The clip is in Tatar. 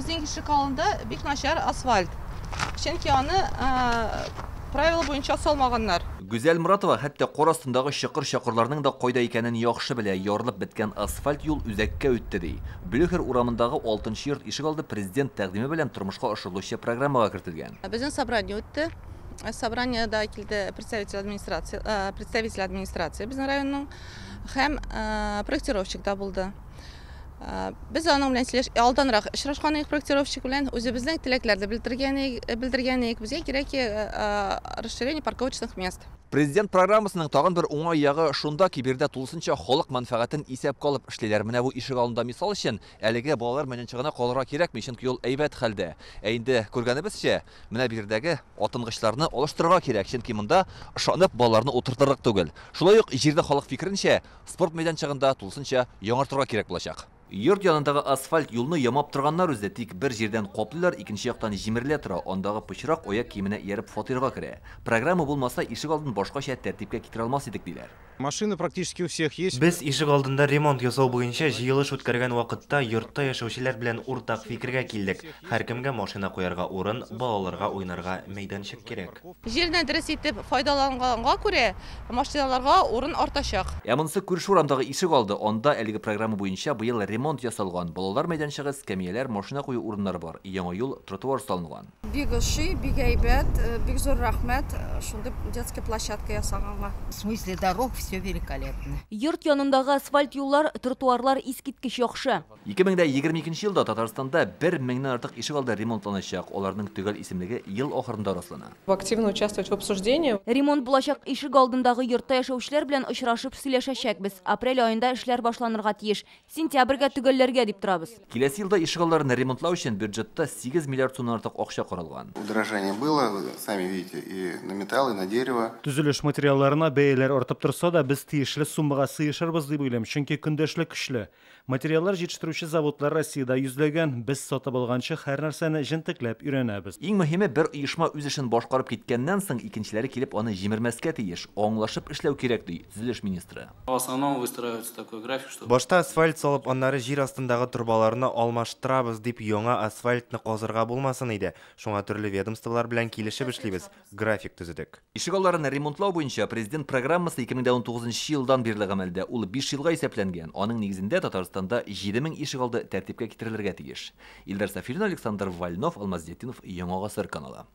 Безнең ишек алдында бик начар асфальт. Чөнки аны правила буенча салмаганнар. Гүзәл Муратова хәтта кар астындагы чокыр-чакырларның да кайда икәнен яхшы белә. Ярылып беткән асфальт юл үзәккә үтте, ди. Блюхер урамындагы 6 йорт ишегалды президент тәкъдиме белән тормышка ашырылучы программага кертелгән. Безнең собрание үтте. Собраниеда килде представитель администрации безнең районның һәм проектировщик та булды. Без аның белән сөйләш алданрак очрашкан идек проектировщик белән, үзебезнең теләкләрне белдергән идек. Безгә кирәк расширение парковочных мест. Президент программасының тагын бер уңай ягы шунда ки, биредә тулысынча халык мәнфәгатен исәпкә алып эшлиләр. Менә бу ишегалдында, мисал өчен, әлеге балалар мәйданчыгына калырга кирәкми, чөнки ул әйбәт хәлдә. Ә инде күргәнебезчә, менә биредәге атынгычларны алыштырырга кирәк, чөнки монда ышанып балаларны утыртырлык түгел. Шулай ук җирле халык фикеренчә, спорт мәйданчыгында тулысынча яңартырга кирәк булачак. Йорт янындагы асфальт юлны ямап торганнар үзе, тик бер җирдән каплыйлар, икенче яктан җимерелә тора. Андагы пычрак аяк киеменә ияреп фатирга керә. Программа булмаса, ишек алдын башкача тәртипкә китерә алмас идек, диләр. Машины практически у всех есть. Без ишек алдында ремонт ясау буенча җыелыш үткәргән вакытта йортта яшәүчеләр белән уртак фикергә килдек. Һәркемгә машина куярга урын, балаларга уйнарга мәйданчык кирәк. Җирне дөрес итеп файдаланганга күрә, машиналарга урын артачак. Ә монысы күрше урамдагы ишек алды. Анда әлеге программа буенча быел ремонт ясалган. Балалар мәйданчыгы, скамеяләр, машина кую урыннары бар. Яңа юл, тротуар салынган. Бик ошый, бик әйбәт, бик зур рәхмәт шундый детский площадка ясаганга. В смысле дорог все великолепно. Йорт янындагы асфальт юллар, тротуарлар искиткеч яхшы. 2022 елда Татарстанда 1 меңнән артык ишегалды ремонтланачак. Аларның төгәл исемлеге ел ахырында раслана. Активно участвовать в обсуждении. Ремонт булачак ишек алдындагы йортта яшәүчеләр белән очрашып сөйләшәчәкбез. Апрель аенда эшләр башланырга тиеш. Сентябрьгә төгәлләргә дип торабыз. Киләсе елда ишегалларын ремонтлау өчен бюджетта 8 миллиард сумнан артык акча каралган. Удорожание было, вы сами видите, и на металл, и на дерево. Төзелеш материалларына бәяләр артып торса да, без тиешле суммага сыешырбыз дип уйлыйм, чөнки көндәшлек көчле. Материаллар җитештерүче заводлар Россиядә йөзләгән, без сатып алганчы һәр нәрсәне җентекләп өйрәнәбез. Иң мөһиме, бер оешма үз эшен башкарып киткәннән соң, икенчеләре килеп аны җимермәскә тиеш. Аңлашып эшләү кирәк, ди төзелеш министры. В основном выстраивается такой график, что Башта асфальт салып, аннары җир астындагы торбаларны алмаштырабыз дип яңа асфальтны казырга булмасын иде. Шуңа төрле ведомстволар белән килешеп эшлибез, график төзедек. Ишегалларын ремонтлау буенча президент программасы 2019 елдан бирле гамәлдә. Ул 5 елга исәпләнгән. Аның нигезендә Татарстанда 7000 ишегалды тәртипкә китерелергә тиеш. Илдар Сафирин, Александр Вольнов, Алмаз Зетдинов, Яңа Гасыр каналы.